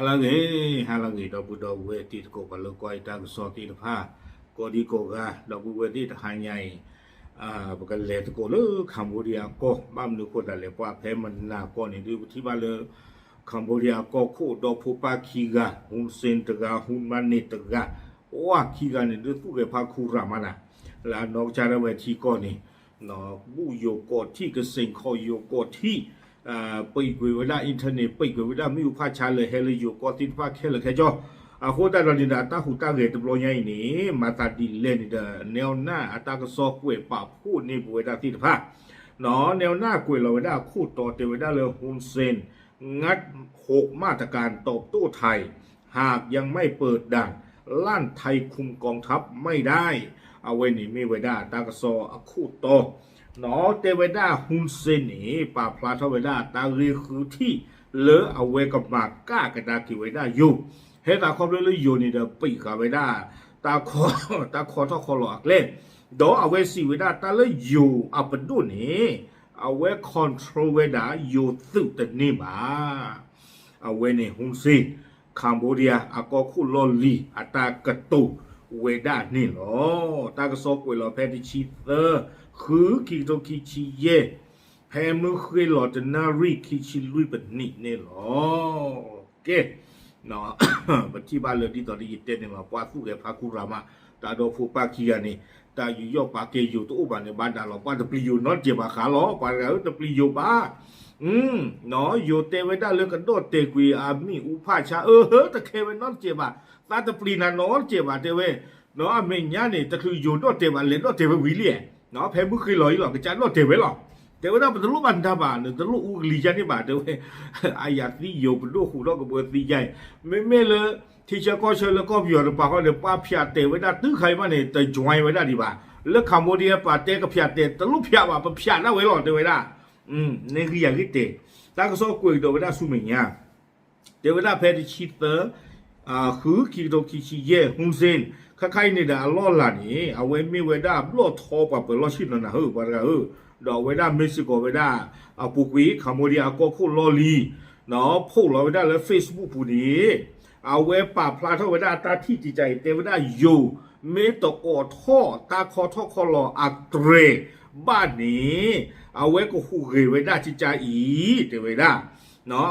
ဟါလၢအဂ့ၤ, ဟါလၢအဂ့ၤ ဒီပုၢ်ဒီဝဲၢ်တံၤသကိး ပှၤလၢကွၢ်ယတၢ်ကစီၣ်သ့ၣ်တဖၣ် ကိးဒံကိးဂၤ, ဒီပုၢ်ဝဲၢ်သ့ၣ်တဟါညါအံၤ ပကလဲၤသကိးလၢ Cambodia အကီၢ်, ဘၣ်မနုၤအဃိသတးလဲၣ် ပှၤဖဲမနၤကီၢ်န့ၣ်ဒုး ပထံၣ်ဘၣ်လၢ Cambodia အကီၢ်ခိၣ်ဒီဖိပၢ်ခံဂၤ, Hun Sen တဂၤ, Hun Manet တဂၤ, အိၣ်ခံဂၤန့ၣ်ဒုး သူၣ်ဂဲၤဖးခူရၤမးနၤ, လၢအနီၢ်ကစၢ်ဒၣ်ဝဲထံကီၢ်န့ၣ် ဘူၣ်ယိၤကိးထံၣ် ကစ့ၣ်ခီယိၤကိးထံၣ်, ပိတ်ကွံာ်ဝဲဒၣ် internet ပိတ်ကွံာ်ဝဲဒၣ်မ့ၣ်အူဖးဆါလၢဟဲလၢယိၤကီၢ်သ့ၣ်တဖၣ်ခဲလၢာ်ခဲဆ့, အဃိသတးဒီးန့ၣ်ဒီး အတၢ်ဟူးတၢ်ဂဲၤတဘျီညါအံၤန့ၣ် မၤသးဒ်လဲၣ်န့ၣ်ဒီး နဲဝ်နၢ်အတၢ်ကစီၣ်ကွဲးပာ်ဖှိၣ်န့ၢ်ပဝဲဒၣ်သ့ၣ်တဖၣ်, နဲဝ်နၢ်ကွဲးလီၤဝဲဒၣ်အခိၣ်တီတဲဝဲဒၣ်လၢ Hun Sen งัดหกมาตรการตอบโต้ไทย หากยังไม่เปิดด่าน ลั่นไทยคุมกองทัพไม่ได้ အဝဲန့ၣ်မ့ၢ်ဝဲဒၣ်တၢ်ကစီၣ်အခိၣ်တီ, တဲဝဲဒၣ် Hun Sen န့ၣ် ပာ်ဖျါထီၣ်ဝဲဒၣ်တၢ်ဂ့ၢ်ဃုထံၣ် လၢအဝဲကမၤကၣ်ကဒါက့ၤဝဲဒၣ်ယိၤ, ဟဲသးခီဖျိလၢယိၤန့ၣ်ဒီး ပိတ်ဃာ်ဝဲဒၣ် တၢ်ခီထီၣ်ခီလီၤအကျဲ, ဒီးအဝဲစံးဝဲဒၣ်တၢ်လၢယိၤအပဒိၣ်န့ၣ် အဝဲ control ဝဲဒၣ်ယိၤသုးတန့ၢ်ဘၣ်. အဝဲန့ၣ် Hun Sen, Cambodia အကီၢ်ခိၣ်လီၢ်လံၤအတၢ်ကတိၤဝဲဒၣ်န့ၣ်လီၤ. တၢ်ကစီၣ်ကွဲးလီၤဖဲတဆံသၢ ဃု ခံကထိခံဆံယဲၢ်, ဖဲမုၢ်ဃ့ၢ်လီၤတနၣ်ရံၣ်ခံဆံလွံၢ်ပနံးန့ၣ်လီၤ. ကဲ ပထံၣ်ဘၣ်လၢဒ်သိးဒီးယတဲန့ၣ်လီၤ ပှၤသူၣ်ဂဲၤဖးခူရၤမး, တၢ်ဒီဖိပၢ်ခံဂၤန့ၣ် တၢ်ယူးယီၣ်ပာ်ကဲယိၤတအိၣ်ဘၣ်န့ၣ် ဘၣ်ဒၣ်လီၤ ပှၤတပျံၤယိၤနီတစဲးဘၣ်ဃးလီၤ ပှၤတဂၤဧၢ တပျံၤယိၤဘၣ် ယိၤတဲဝဲဒၣ်လၢကဒီၣ်တဲာ်ကွံာ်အမ့ၣ်အူဖးဆါ အၢ တခဲဝဲနီတစဲးဘၣ်, သးတပျံၤနၤနီတစဲးဘၣ် တဲဝဲ, အမဲာ်ညါန့ၣ် တချုးယိၤဒီၣ်တဲာ်ဘၣ် လဲၤဒီၣ်တဲာ်ဝဲဝံၤလံ, ဖဲမုၢ်ဃ့ၢ်လီၤအံၤလီၤ ကစၢ်ဒီၣ်တဲာ်ဝဲလီၤ, တဲဝဲဒၣ်ပတလိၣ်ဘၣ်နတၢ်ဘၣ် နတလိၣ်အူကလံၤယါန့ၣ်ဘၣ် တဲဝဲ, အယၤသံယိၤ ပဒိၣ်ဃုာ်ထီၣ်ကဘၢသံယါအံၤ, မ့မ့ၢ်လၢ ထံဆၢကီၢ်ဆၢလၢကီၢ်ပယီၤတပၤဃီန့ၣ် ပှၤဖၠးတဲာ်ဝဲဒၣ်တုၤခါအံၤမးန့ၣ် တ join ဝဲဒၣ်ဒံးဘၣ်, လၢ Cambodia ပှၤတဲကဖၠးတဲာ် တလိၣ်ဖၠးဘၣ် ပဖၠးဒၣ်ဝဲလီၤ တဲဝဲဒၣ်, န့ၣ်ဂံၢ်ယၤဂံၢ်တဲာ်, တၢ်ကစီၣ်ကွဲးကဒီးဝဲဒၣ်ဆူမဲာ်ညါ တဲဝဲဒၣ်ဖဲတဆံသၢ ဃု ခံကထိခံဆံယဲၢ် Hun Sen ခဲခါအံၤန့ၣ်ဒီးအလီၢ်လၤန့ၣ် အဝဲမ့ၢ်ဝဲဒၣ်ဘျီၣ်ထီပှၤပၢၤလီၢ်ဆ့ၣ်နီၤနၤဧၢ ပှၤတဂၤဧၢ, ဒီးအဝဲဒၣ်မ့ၢ်စ့ၢ်ကီးဝဲဒၣ် အပူၤကွံာ် Cambodia အကီၢ်ခိၣ်လီၢ်လံၤ ဖီၣ်လီၤဝဲဒၣ်လၢ Facebook ပူၤန့ၣ် အဝဲပာ်ဖျါထီၣ်ဝဲဒၣ်အတၢ်ထံၣ်ကကါအံၤ တဲဝဲဒၣ်ယိၤ မ့ၢ်တအိးထီၣ်တၢ်ခီထီၣ်ခီလီၤအတြဲၤဘၣ်န့ၣ် အဝဲကဟူးဂဲၤဝဲဒၣ်ကကါအံၤ တဲဝဲဒၣ်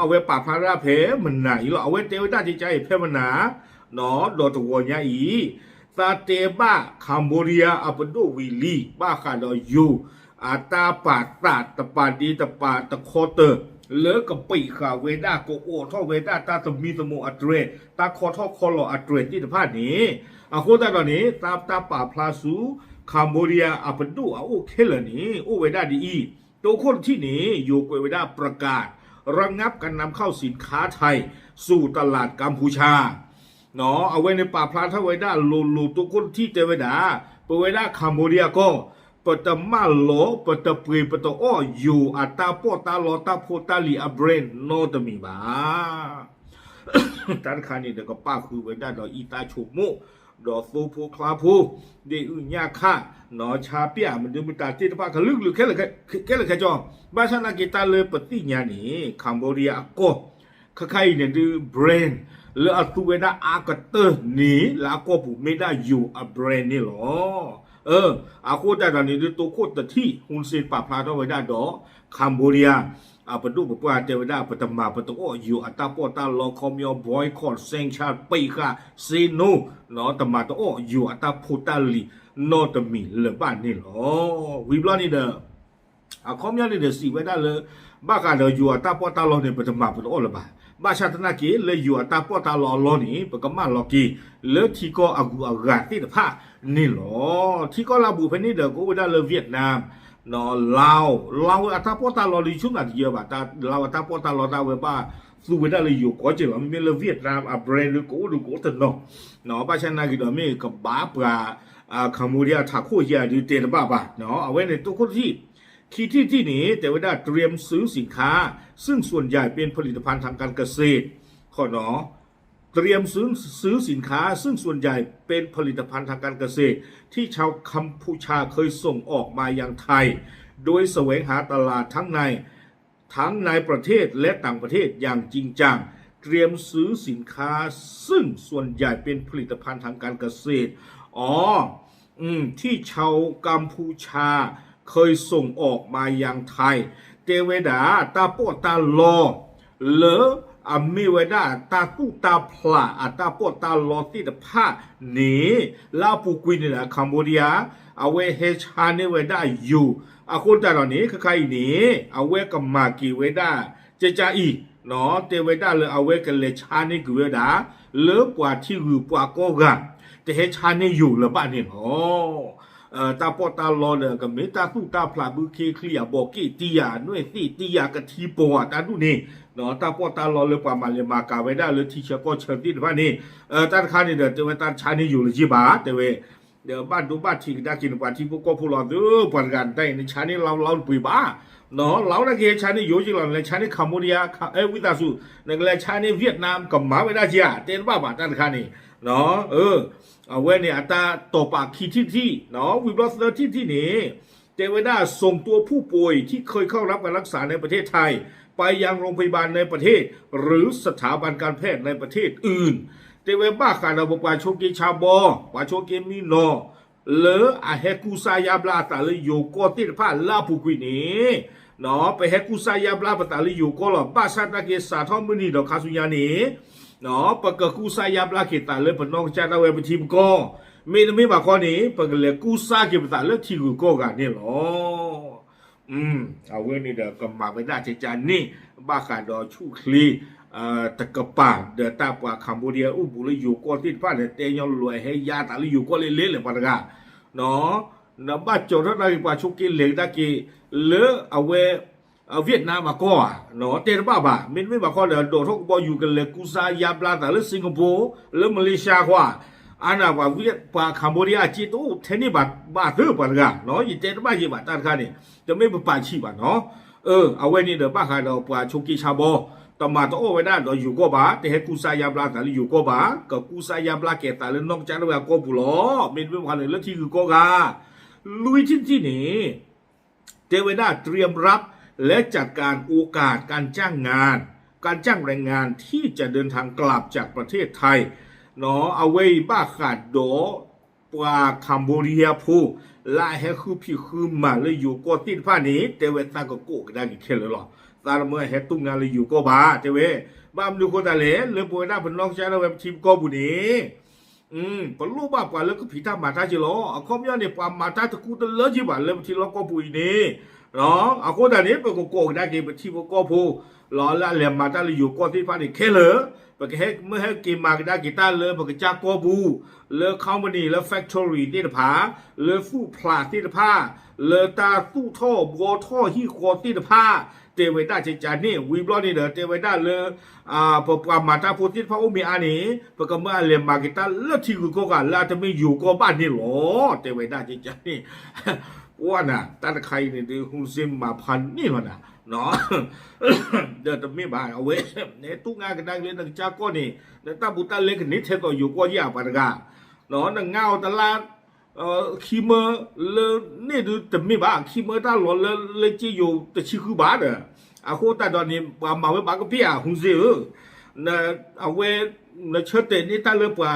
အဝဲပာ်ဖျါဝဲဒၣ်ဖဲမနၤအံၤလီၤ. အဝဲတဲဝဲဒၣ်ကကါအံၤဖဲမနၤ ဒီးတဂီၤညါအံၤ သးတဲဘၣ် Cambodia အပဒိၣ်ဝံၤလံ ဘၣ်ဃးဒီးယိၤ အတၢ်ပာ်သးတပာ်ဒ့တပာ်တခီတၢၢ် လၢကပံာ်ဃာ်ဝဲဒၣ် ကအိးထီၣ်ဝဲဒၣ်တၢ်သမံသမိးအတြဲၤ တၢ်ခီထီၣ်ခီလီၤအတြဲၤသ့ၣ်တဖၣ်န့ၣ် အဃိသတးဒီးန့ၣ် တၢ် တၢ်ပာ်ဖျါဆူ Cambodia အပဒိၣ်အအိၣ်ခဲလၢာ်န့ၣ် အိၣ်ဝဲဒၣ်ဒ်အံၤ, တိခိၣ်တထံၣ်န့ၣ် ယိၤကွဲးဝဲဒၣ် ประกาศระงับการนำเข้าสินค้าไทยสู่ตลาดกัมพูชา အဝဲန့ၣ်ပာ်ဖျါထီၣ်ဝဲဒၣ်လိၤလိၤ တိခိၣ်တထံၣ်တဲဝဲဒၣ် ပဝဲဒၣ် Cambodia ကီၢ် ပတမၢလီၤ ပတပှ့ၤ ပတအီၣ်ယိၤအတၢ်ပီးတၢ်လီတၢ်ဖိတၢ်လံၤအ brand နီတမံၤဘၣ်. တၢ်တခါန့ၣ်ဒီးကပာ်ဃုာ်ဝဲဒၣ်ဒီးအံသၣ်ဆိကမိၣ် ဒီးသိဖိချါဖိ ဒ့အုၣ်ညၣ်ခၣ် နီၢ်ဆါပၠၣ် မနုၤမတၤသ့ၣ်တဖၣ်ကလုာ်ကလုာ်ခဲလၢာ်ခဲဆ့ ဘၣ်ဆၣ်သနာ်က့တၢ်လၢပသ့ၣ်ညါန့ၣ် Cambodia အကီၢ် ခဲခါအံၤန့ၣ်ဒုး brand လၢအသူဝဲဒၣ်အါကတၢၢ်န့ၣ် လၢအကီၢ်ပူၤမ့ၢ်ဒၣ်ယိၤအ brand န့ၣ်လီၤ. အဃိသတးဒီးန့ၣ်ဒုး တိခိၣ်တထံၣ် Hun Sen ပာ်ဖျါထီၣ်ဝဲဒၣ်ဒီး Cambodia အပဒိၣ်ပပှၢ်တဲဝဲဒၣ် ပတမၤပတအီၣ်ယိၤအတၢ်ပီးတၢ်လီ ခီပညီ boycott sanction ပိတ်ဃာ် say no နီတမၤတအီၣ်ယိၤအတၢ်ဖိတၢ်လံၤနီတမံၤလၢၤဘၣ်န့ၣ်လီၤ. ဝံၤဘျီန့ၣ်ဒီး အခီပညီန့ၣ်ဒီးစံးဝဲဒၣ်လၢ ဘၣ်ဃးဒီးယိၤအတၢ်ပီးတၢ်လီန့ၣ် ပတမၤပတအီၣ်လၢၤဘၣ်. ဘၣ်ဆၣ်သနာ်က့ လၢယိၤအတၢ်ပီးတၢ်လီအလီၢ်န့ၣ် ပကမၢလီၤက့ၤ လၢထံကီၢ်အဂုၤအဂၤသ့ၣ်တဖၣ်န့ၣ်လီၤ. ထံကီၢ်လၢအပူၤဖဲန့ၣ်ဒီး ကအိၣ်ဝဲဒၣ်လၢ Vietnam, Laos, Laos အတၢ်ပီးတၢ်လီဒုးဆူၣ်နၤတယၢဘၣ်. Laos အတၢ်ပီးတၢ်လီတၢ်ဝဲဘၣ်သူဝဲဒၣ်လၢယိၤကီၢ်က့လီၤ. မ့မ့ၢ်လၢ Vietnam အ brand ဒုးကအိၣ်ဒုးကအိၣ်တနီၤ ဘၣ်ဆၣ်သနာ်က့ဒီးမ့ၢ်ကဘၣ်ပှၤ Cambodia ထးခိၣ်ယါဒုးတဲတဘၣ်ဘၣ်. အဝဲန့ၣ်တိခိၣ်တထံၣ် ခံထံၣ်တထံၣ်န့ၣ် တဲဝဲဒၣ် เตรียมซื้อสินค้า ซึ่งส่วนใหญ่เป็นผลิตภัณฑ์ทางการเกษตร เตรียมซื้อสินค้าซึ่งส่วนใหญ่เป็นผลิตภัณฑ์ทางการเกษตร ที่ชาวกัมพูชาเคยส่งออกมายังไทย โดยแสวงหาตลาดทั้งใน ทั้งในประเทศและต่างประเทศอย่างจริงจัง เตรียมซื้อสินค้า ซึ่งส่วนใหญ่เป็นผลิตภัณฑ์ทางการเกษตร อ๋อ อืม ที่ชาวกัมพูชาเคยส่งออกมายังไทย တဲဝဲဒၣ် တၢ်ပီးတၢ်လီ လၢအမ့ၢ်ဝဲဒၣ် တၢ်သူၣ်တၢ်ဖျး အတၢ်ပီးတၢ်လီသ့ၣ်တဖၣ်န့ၣ် လၢအပူၤကွံာ်န့ၣ်ဒီး Cambodia အဝဲဟဲဆါန့ၢ်ဝဲဒၣ်ယိၤ အဃိသတးဒီးန့ၣ် ခဲခါအံၤန့ၣ် အဝဲကမၤက့ၤဝဲဒၣ် ကကါအံၤ တဲဝဲဒၣ်လၢအဝဲကလဲၤဆါန့ၢ်က့ၤဝဲဒၣ် လၢပှၤထံဂုၤပှၤကီၢ်ဂၤ တဟဲဆါန့ၢ်ယိၤလၢၤဘၣ်န့ၣ်လီၤ. တၢ်ပီးတၢ်လီဒီး ကမ့ၢ်တၢ်သူၣ်တၢ်ဖျးဘုခ့ချံအဘီးက့ၣ်တံၢ်ယၤ အနွဲၣ်သ့ၣ်တံၢ်ယၤ ကထံပီၤအတၢ်ဒူၣ်န့ၣ် တၢ်ပီးတၢ်လီလၢပှၤမၤလဲၤမၤကၤဝဲဒၣ်လၢထံဆၢကီၢ်ဆၢသ့ၣ်တဖၣ်န့ၣ် တၢ်တခါန့ၣ်ဒီး တဲဝဲတၢ်တဆါန့ၢ်ယိၤလၢၤဘၣ် တဲဝဲ ဒီးဘၣ်ဒိဘၣ်ထံးကဒါက့ၤန့ၣ် ပှၤထံဖိကီၢ်ဖိလီၤသု ပှၤတဂၤနတၢ်အံၤ နဆါန့ၢ်လီၤလီၤတပှ့ၤဘၣ် လီၤဝဲဒၣ်ကဟဲဆါန့ၢ်ယိၤက့ၤလီၤ နလဲၤဆါန့ၢ် Cambodia ဝံသးစူၤ နကလဲၤဆါန့ၢ် Vietnam ကမၤဝဲဒၣ်က့ၤဧါ တဲတဘၣ်ဘၣ်တၢ်တခါန့ၣ် အဝဲန့ၣ်အတၢ်တိာ်ပာ်ခံထံၣ်တထံၣ် ဝံၤဘျီသၢထံၣ်တထံၣ်န့ၣ် တဲဝဲဒၣ် ส่งตัวผู้ป่วยที่เคยเข้ารับการรักษาในประเทศไทย ไปยังโรงพยาบาลในประเทศ หรือสถาบันการแพทย์ในประเทศอื่น တဲဝဲဘၣ်ဃးဒီးပပှၤဆိက့ဆါဘီ ပှၤဆိက့မံနီၤ လၢအဟဲကူစါယါဘျါအသးလၢယိၤကီၢ်သ့ၣ်တဖၣ်လၢအပူၤကွံာ်န့ၣ် ပဟဲကူစါယါဘျါပသးလၢယိၤကီၢ်လီၤ ဘၣ်ဆၣ်တၢ်က့ၤစးထီၣ်မုၢ်နံၤဒီးခါဆူညါန့ၣ် ပကကူစါယါဘျါက့ၤသးလၢပနီၢ်ကစၢ်ဒၣ်ဝဲပထံပကီၢ် မ့တမ့ၢ်ဘၣ်ခီန့ၣ် ပကလဲၤကူစါက့ၤပသးလၢထံဂုၤကီၢ်ဂၤန့ၣ်လီၤ. အဝဲန့ၣ်ဒီးကမၤဝဲဒၣ်ကကါန့ၣ် ဘၣ်ဃးဒီးဆူၣ်ချ့ တကပၤ ဒီးတၢ်ပှၤ Cambodia အိၣ်ဘူးလၢယိၤကီၢ်သ့ၣ်တဖၣ်ဒီး တဲညီလိာ်ဟဲယါသးလၢယိၤကီၢ်လဲၣ်လဲၣ်လဲၣ်ပှၤတဂၤ နဘၣ်ကၠီၤထီၣ်တၢ်ဂ့ၤ ပှၤဆိက့လဲၤကဒါက့ၤ လၢအဝဲ Vietnam အကီၢ်ဧါ တဲတဘၣ်ဘၣ် မ့တမ့ၢ်ဘၣ်ခီဒီး ဒိးထီၣ်ကဘီယူၤကလဲၤကူစါယါဘျါသးလၢ Singapore လၢ Malaysia ဃီ အါန့ၣ်ပှၤ ပှၤ Cambodia အစ့တအိၣ်ထဲန့ၣ်ဘၣ်သ့ပှၤတဂၤ ယတဲတဘၣ်ယဲဘၣ်တၢ်တခါန့ၣ် တမ့ၢ်ပပာ်ဆံးဘၣ်နီၤ အဝဲန့ၣ်ဒီးဘၣ်ဃးဒီးပှၤဆိက့ဆါဘီ တမၤတအီၣ်ဝဲဒၣ်ဒီးယိၤကီၢ်ဘၣ် တဟဲကူစါယါဘျါသးလၢယိၤကီၢ်ဘၣ် ကကူစါယါဘျါက့ၤသးလၢနီၢ်ကစၢ်ဒၣ်ဝဲအကီၢ်ပူၤလီၤ မ့တမ့ၢ်ဘၣ်ခီန့ၣ် လၢထံဂုၤကီၢ်ဂၤ လွံၢ်ထံၣ်တထံၣ်န့ၣ် တဲဝဲဒၣ် เตรียมรับและจัดการโอกาสการจ้างงาน การจ้างแรงงานที่จะเดินทางกลับจากประเทศไทย အဝဲအံၤဘၣ်ဃးဒီး ပှၤ Cambodia ဖိ လၢအဟဲဃုဖံးဃုမၤလၢယိၤကီၢ်သ့ၣ်တဖၣ်န့ၣ် တဲဝဲသးကကိးကဒါက့ၤခဲလၢာ်လီၤ သးတမၢဟဲတူၢ်ငါလၢယိၤကီၢ်ဘၣ် တဲဝဲ ဘၣ်မနုၤအဃိသတးလဲၣ် လၢပဝဲဒၣ်ပနီၢ်ကစၢ်ဒၣ်ဝဲပထံပကီၢ်ပူၤန့ၣ် ပလိၣ်ဘၣ်ပှၤလၢကဖံးတၢ်မၤတၢ်က့ၤလီၤ အခီပညီန့ၣ် ပှၤမၤတၢ်တကူတလၢက့ၤဘၣ်လၢပထံလီၢ်ကီၢ်ပူၤအံၤန့ၣ် အဃိသတးန့ၣ် ပကကိးကဒါက့ၤပထံပကီၢ်ဖိ လၢအလဲၤမၤတၢ်လၢယိၤကီၢ်သ့ၣ်တဖၣ်န့ၣ်ခဲလၢာ် ပကဟဲမ့ၢ်ဟဲက့ၤမၤကဒါက့ၤတၢ်လၢပကစၢ်ကီၢ်ပူၤ လၢ company လၢ factory သ့ၣ်တဖၣ် လၢသူၣ်ဖျးသ့ၣ်တဖၣ် လၢတၢ်သူၣ်ထီၣ်ဘှီထီၣ်ဟံၣ်ဃီသ့ၣ်တဖၣ် တဲဝဲဒၣ်ကကါန့ၣ် ဝံၤဘျီန့ၣ်ဒီး တဲဝဲဒၣ်လၢ ပပှၤမၤတၢ်ဖိသ့ၣ်တဖၣ်အိၣ်မ့ၢ်အါန့ၣ် ပကမၢအလဲၤမၤက့ၤတၢ်လၢထံဂုၤကီၢ်ဂၤလၢအတမ့ၢ်ယိၤကီၢ်ဘၣ်န့ၣ်လီၤ တဲဝဲဒၣ်ကကါန့ၣ် ပှၤနၤ တၢ်တခါအံၤန့ၣ်ဒုး ဟူစ့မၤဖးန့ၢ်လီၤနၤ ဒီးတမ့ၢ်ဘၣ် အဝဲ နတူၢ်ငါကဒါက့ၤလၢနကစၢ်ကီၢ်န့ၣ် နတၢ်ဘူးတၢ်လဲကန့ၢ်ထဲသိးယိၤကီၢ်ယဲၢ်ပှၤတဂၤ နငါအီၤတလါ ခံမၢလၢန့ၣ်ဒုးတမ့ၢ်ဘၣ် ခံမၢတၢ်လီၤလၢလၢက့ယိၤတဆံဃုဘၣ်ဒီး အဃိသတးဒီးန့ၣ် ပှၤမၤဝဲဘၣ်ကပ့ၢ်ဧါ ဟူစ့ဧၢ အဝဲ နဆၢတဲာ်န့ၢ်တၢ်လၢပှၤ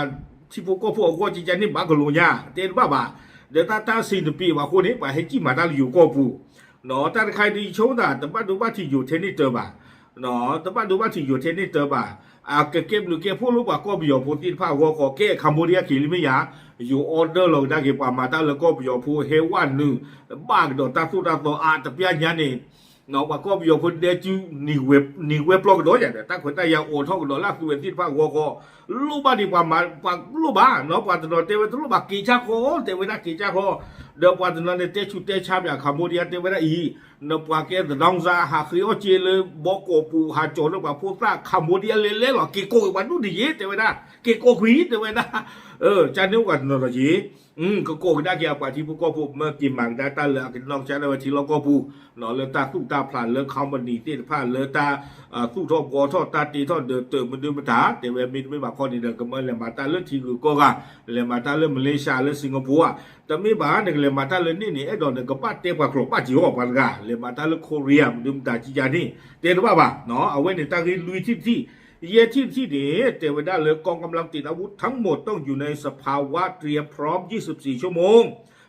ထံဖိကီၢ်ဖိအဂီၢ်ကကါန့ၣ်ဘၣ်ကလိာ်ညါ တဲတဘၣ်ဘၣ် ဒီးတၢ်တၢ်စံးတပ့ၤဘၣ်အဃိန့ၣ် ပှၤဟဲကံၣ်မၤတၢ်လၢယိၤကီၢ်ပူၤ တၢ်တခါအံၤဒုးယဆိကမိၣ်သး တဘၣ်ဒိဘၣ်ထံးယိၤထဲန့ၣ်တၢၤဘၣ် တဘၣ်ဒိဘၣ်ထံးယိၤထဲန့ၣ်တၢၤဘၣ် အကကဲဘျုးကဲဖှိၣ်လၢပှၤကီၢ်ပယီၤဖိသ့ၣ်တဖၣ်အဂီၢ်ဃီ ကဲ Cambodia က့ၤလံမ့ၢ်ယၤ ယိၤ order လီၤကဒါက့ၤ ပှၤမၤတၢ်လၢကီၢ်ပယီၤဖိဟဲဝဲနုာ် ဘၣ်ကဒီးတၢ်သိၣ်တၢ်သီအါတပျၢ်ညါန့ၣ် ပှၤကီၢ်ပယီၤဖိဒဲကၠူ နံၤဝဲပျီကဒီးယၤဒီး တၢ်ခွဲးတၢ်ယာ်အိးထီၣ်ကဒီးလၢအသူဝဲသ့ၣ်တဖၣ်အဂီၢ်ဃီ လိၣ်ဘၣ်ဒံးပှၤမၤ ပှၤလိၣ်ဘၣ် ပှၤတနီၤတဲဝဲတလိၣ်ဘၣ်က့ၤဆၣ်ဃီ တဲဝဲဒၣ်က့ၤဆၣ်ဃီ ဒီးပှၤတနီၤန့ၣ်တဲဆူးတဲဆါပၠး Cambodia တဲဝဲဒၣ်အံၤ နပှၤကဲသဒီစါ ဟးဃ့အီၣ်က့လၢဘီကီးပူၤ ဟးကၠီၤလၢပှၤဖိသၣ် Cambodia လဲၤလဲၤလီၤ က့ၤကိးက့ၤပှၤဒူၣ်ဒံးယ့ တဲဝဲဒၣ် က့ၤကိးကွံာ် တဲဝဲဒၣ် ကန့ၢ်အိၣ်ပှၤတနီၤဒီးယ့ ကကိးကဒါက့ၤအပှၤထံဖိကီၢ်ဖိ မၢက့ၤမၤကဒါတၢ်လၢအကနီၢ်ကစၢ်ဒၣ်ဝဲထံလီၢ်ကီၢ်ပူၤ လၢတၢ်သူၣ်တၢ်ဖျးလၢ company သ့ၣ်တဖၣ် လၢတၢ်သူၣ်ထီၣ်ဘှီထီၣ် တၢ်တ့ထီၣ်ဒၢးတၢးမနုၤမတၤ တဲဝဲမ့တမ့ၢ်ဘၣ်ခီန့ၣ်ဒီး ကမၢလဲၤမၤတၢ်လၢထံဂုၤကီၢ်ဂၤ လဲၤမၤတၢ်လၢ Malaysia လၢ Singapore ဧါ တမ့ၢ်ဘၣ် နကလဲၤမၤတၢ်လၢန့ၣ်န့ၣ် အဲၣ်ဒိးနကဘၣ်တဲပှၤကျိာ်ဘၣ်က့ၤအီၤပှၤတဂၤ လဲၤမၤတၢ်လၢ Korea မနုၤမတၤကကါန့ၣ် တဲတဘၣ်ဘၣ် အဝဲန့ၣ်တၢ်ဂ့ၢ်လွံၢ်ထံၣ်တထံၣ် ယဲၢ်ထံၣ်တထံၣ်န့ၣ် တဲဝဲဒၣ်လၢ กองกำลังติดอาวุธทั้งหมดต้องอยู่ในสภาวะเตรียมพร้อม ยี่สิบสี่ชั่วโมง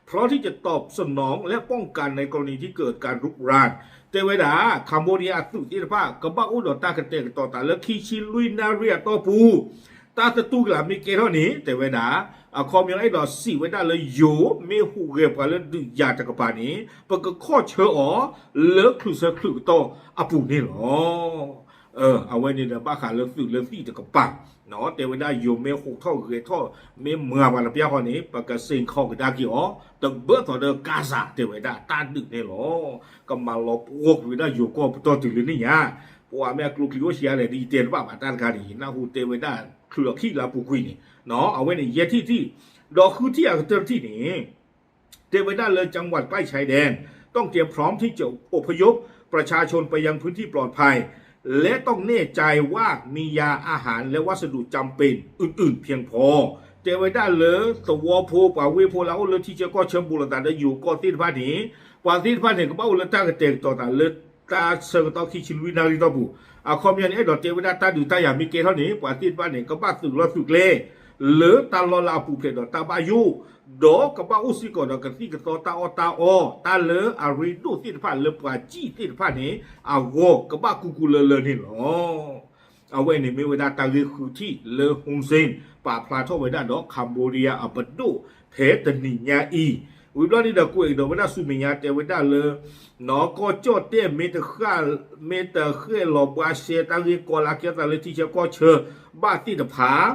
พร้อมที่จะตอบสนองและป้องกันในกรณีที่เกิดการรุกราน တဲဝဲဒၣ် Cambodia အသုးသ့ၣ်တဖၣ် ကဘၣ်အိၣ်ဒီးတၢ်ကတဲာ်ကတီၤသးလၢ ခံဆံလွံၢ်နၣ်ရံၣ်အတီၢ်ပူၤ တၢ်သတူၢ်ကလာ်မ့ၢ်ကဲထီၣ်န့ၣ် တဲဝဲဒၣ် အခီပညီအဲၣ်ဒိးစံးဝဲဒၣ်လၢ ယိၤမ့ၢ်ဟူးဂဲၤပှၤလၢဒုးယၤတကပၤန့ၣ် ပကခီၣ်ဆၢအီၤလၢချုးဆၢချုးကတီၢ်အပူၤန့ၣ်လီၤ. အဝဲန့ၣ်ဒီးဘၣ်ဃးလၢသုးလၢသံၣ်တကပၤ တဲဝဲဒၣ်ယိၤမ့ၢ်ဟူးထီၣ်ဂဲၤထီၣ် မ့ၢ်မၤပှၤတပျၢ်ဃီန့ၣ် ပကစ့ၢ်ခီကဒါက့ၤအီၤ တဘၢၣ်သိးဒီး Gaza တဲဝဲဒၣ်တၢ်ဒုးန့ၣ်လီၤ. ကမၤလီၤပှီၢ်ကွံာ်ဝဲဒၣ်ယိၤကီၢ်ပတီၢ်တုၤလၢန့ၣ်ညါ ပှၤမ့ၢ်အကျိချံအိၣ်ဆံးအါလဲၣ် ဒ်ယတဲတဘၣ်ဘၣ်တၢ်တခါန့ၣ် နၢ်ဟူတဲဝဲဒၣ်ချုးလီၤခံလၢအပူၤကွံာ်န့ၣ် အဝဲန့ၣ်ယဲၢ်ထံၣ်တထံၣ် ဒီးဃုထံၣ်အကတၢၢ်တထံၣ်န့ၣ် တဲဝဲဒၣ်လၢ จังหวัดใกล้ชายแดน ต้องเตรียมพร้อมที่จะอพยพประชาชนไปยังพื้นที่ปลอดภัย และต้องแน่ใจว่ามียาอาหารและวัสดุจำเป็นอื่นๆเพียงพอ တဲဝဲဒၣ်လၢသဝီဖိ ပှၤဝ့ၢ်ဖိလၢအအိၣ်လၢထံဆၢကီၢ်ဆၢဘူးလိာ်သးဒီးယိၤကီၢ်သ့ၣ်တဖၣ်န့ၣ် ပှၤသ့ၣ်တဖၣ်န့ၣ် ကဘၣ်အိၣ်လၢတၢ်ကတဲာ်ကတီၤသးလၢတၢ်ဆၢကတီၢ်ခံဆံလွံၢ်နၣ်ရံၣ်တီၢ်ပူၤ အခီပညီန့ၣ် အဲၣ်ဒိးတဲဝဲဒၣ်တၢ်ဒုးတၢ်ယၤမ့ၢ်ကဲထီၣ်န့ၣ် ပှၤသ့ၣ်တဖၣ်န့ၣ် ကဘၣ်သုးလီၢ်သုးကျဲ လၢတၢ်လီၢ်လၢအပူၤဖျဲးဒီးတၢ်ဘၣ်ယိၣ် ဒီးကဘၣ်အိၣ်စ့ၢ်ကီးဒီးကသံၣ်ကသီတၢ်အီၣ်တၢ်အီ တၢ်လၢအရ့ဒိၣ်သ့ၣ်တဖၣ်လၢပှၤစံၣ်သ့ၣ်တဖၣ်န့ၣ် အဂီၢ်ကဘၣ်ကူကူလၢလၢန့ၣ်လီၤ. အဝဲန့ၣ်မ့ၢ်ဝဲဒၣ်တၢ်ဂ့ၢ်ဃုထံၣ်လၢ Hun Sen ပာ်ဖျါထီၣ်ဝဲဒၣ်ဒီး Cambodia အပဒိၣ်ဖဲတနံၤညါအံၤ ဝံၤဘျီန့ၣ်ဒီးကွဲးကဒီးဝဲဒၣ်ဆူမဲာ်ညါတဲဝဲဒၣ်လၢ ကီၢ်ကၠီၣ်တဲၣ်မ့ၢ်တဃၣ် မ့ၢ်တဃဲၣ်လီၤဘှါရှဲတၢ်ဂ့ၢ်ကီလၢကဲသးလၢထံဆၢကီၢ်ဆၢ ဘၣ်သ့ၣ်တဖၣ်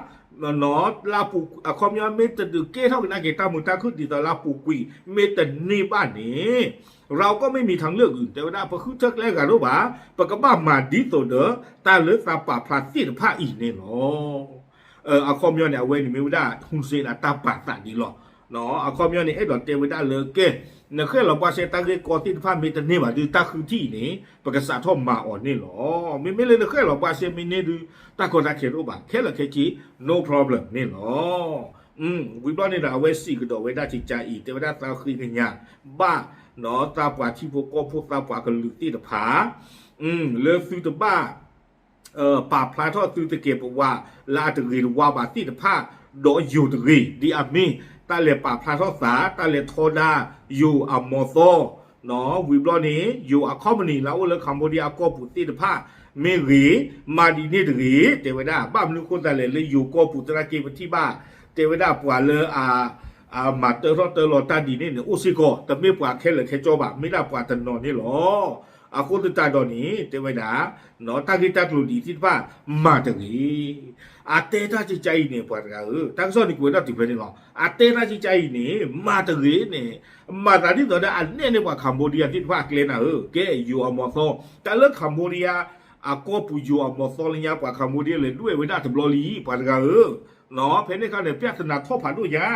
လၢပူၤ အခီပညီမ့ၢ်တဒုးကဲထီၣ်ကဒါက့ၤတၢ်မုာ်တၢ်ခုၣ်ဒ်သိးလၢအပူၤကွံာ် မ့ၢ်တန့ၢ်ဘၣ်န့ၣ် เราก็ไม่มีทางเลือกอื่น တဲဝဲဒၣ် ပဃုထၢကျဲအဂၤဒိၣ်ဘၣ် ပကဘၣ်မၤဒ်သိးဒီး တၢ်လၢသးပာ်ဖျါသ့ၣ်တဖၣ်အံၤန့ၣ်လီၤ. အခီပညီန့ၣ် အဝဲန့ၣ်မ့ၢ်ဝဲဒၣ် Hun Sen အတၢ်ပာ်သးဒ်လီၤ. အခီပညီန့ၣ် အဲၣ်ဒိးတဲဝဲဒၣ်လၢကဲ နဃဲၣ်လီၤဘှါရှဲတၢ်ဂ့ၢ်ကီသ့ၣ်တဖၣ်မ့ၢ်တန့ၢ်ဘၣ်ဒုး တၢ်ဃုထံၣ်အံၤန့ၣ် ပကစးထီၣ်မၤအီၤန့ၣ်လီၤ. မ့မ့ၢ်လၢနဃဲၣ်လီၤဘှါရှဲမ့ၢ်န့ၢ်ဒုး တၢ်ကီတၢ်ခဲတအိၣ်ဘၣ် ခဲလၢာ်ခဲဆ့ no problem န့ၣ်လီၤ. ဝံၤဘျီန့ၣ်ဒီး အဝဲစံးကဒီးဝဲဒၣ်ကကါအံၤ တဲဝဲဒၣ်သးဃ့ကညး ဘၣ် သးပှၤထံဖိကီၢ်ဖိသးပှၤကလုာ်သ့ၣ်တဖၣ် လၢသုတဘၣ် ပာ်ဖျါထီၣ်သုတကဲးပဝး လၢအတဂ့ၤတဝါဘၣ်သ့ၣ်တဖၣ် ဒီးယိၤတဂ့ၤ ဒ်အမ့ၢ် တၢ်လဲၤပာ်ဖျါထီၣ်သး တၢ်လဲၤထီဒါ ယိၤအမီၤသီ ဝံၤဘျီန့ၣ် ယိၤအ company လၢအအိၣ်လၢ Cambodia အကီၢ်ပူၤသ့ၣ်တဖၣ် မ့ၢ်ဂ့ၤ မၤဒ်န့ၣ်တဂ့ၤ တဲဝဲဒၣ် ဘၣ်မနုၤဃိသတးလဲၣ် လၢယိၤကီၢ်ပူၤသနာ်က့ပထံၣ်ဘၣ် တဲဝဲဒၣ်ပှၤလၢအ အမၤတၢထီၣ်တၢလီၤတၢ်ဒ်န့ၣ်န့ၣ် အိၣ်စ့ၢ်ကီး တမ့ၢ်ပှၤခဲလၢာ်ခဲဆ့ဘၣ် မ့ၢ်ဒၣ်ပှၤတနီၤန့ၣ်လီၤ. အဃိသတးဒီးန့ၣ် တဲဝဲဒၣ် တၢ်ဂ့ၢ်တၢ်ကျိၤဒ်အံၤသ့ၣ်တဖၣ် မၤတဂ့ၤ. အတဲတၢ်ကကါအံၤန့ၣ် ပှၤတဂၤဧၢ, တၢ်ကစီၣ်န့ၣ်ကွဲးဒၣ်တုၤဖဲန့ၣ်လီၤ. အတဲတၢ်ကကါအံၤန့ၣ် မၤတဂ့ၤန့ၣ် မၤသးဒ်သိးဒီးအနဲၣ်န့ၢ်ပှၤ Cambodia သ့ၣ်တဖၣ်အကျဲနၤဧၢ, ကဲယိၤအမီၤသီ တၢ်လၢ Cambodia အကီၢ်ပူၤယိၤအမီၤသီလၢညါ ပှၤ Cambodia လဲၤဒွဲၣ်ဝဲဒၣ်တဘျီလံ ပှၤတဂၤဧၢ ဖဲန့ၣ်အခါန့ၣ် ပြဿနာထီၣ်ဖးဒိၣ်ညါ,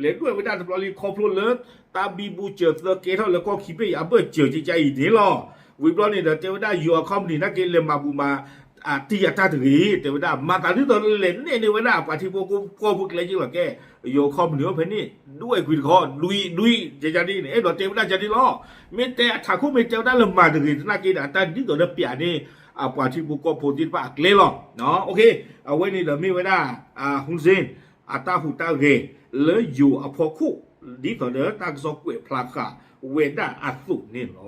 လဲၤဒွဲၣ်ဝဲဒၣ်တဘျီလံ ခီဖျိလၢ တၢ်ဘံဘူစၢၤသၢကဲထီၣ်လၢကီၢ်ခံဘ့ၣ်အံၤ အဘၢၣ်စၢၤကကါအံၤန့ၣ်လီၤ. ဝံၤဘျီန့ၣ်ဒီး တဲဝဲဒၣ်ယိၤအ company နာ်က့လဲၤမၤဘူၣ်မၤ တံၢ်ယၤတၢ်တဂ့ၤ တဲဝဲဒၣ် မၤသးဒ်သိးလဲၤနဲၣ်န့ၢ်ဝဲဒၣ်ပှၤထံဖိကီၢ်ဖိကျဲက့လီၤ ကဲ ယိၤအ company အိၣ်ဖဲန့ၣ် ဒွဲၣ်ကွံာ်တခီ ဒွံဒွံ ကကါဒ်န့ၣ် အဲၣ်ဒိးတဲဝဲဒၣ်ကကါဒ်လီၤ. မ့ၢ်တဲအထးခိၣ်မ့ၢ်တဲဝဲဒၣ်လၢမၤတဂ့ၤသနာ်က့ဒီး အတၢ်ဒ်သိးဒီးပျးန့ၢ် အပှၤထံဖိကီၢ်ဖိသ့ၣ်တဖၣ်အကျဲလီၤ. အဝဲန့ၣ်ဒီးမ့ၢ်ဝဲဒၣ် Hun Sen အတၢ်ဟူးတၢ်ဂဲၤလၢယိၤအဖီခိၣ် ဒ်သိးဒီးတၢ်ကစီၣ်ကွဲးဖျါဃာ်ဝဲဒၣ်အသိးန့ၣ်လီ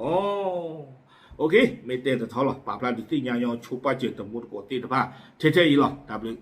ၤ. မ့ၢ်တဲတထီလီၤ ပာ်ဖျါဒုးသ့ၣ်ညါညီ ဆိပာ်စၢၤတမူတကိးသ့ၣ်တဖၣ် ထဲထဲအံၤလီၤ. တၢ်ဘျုး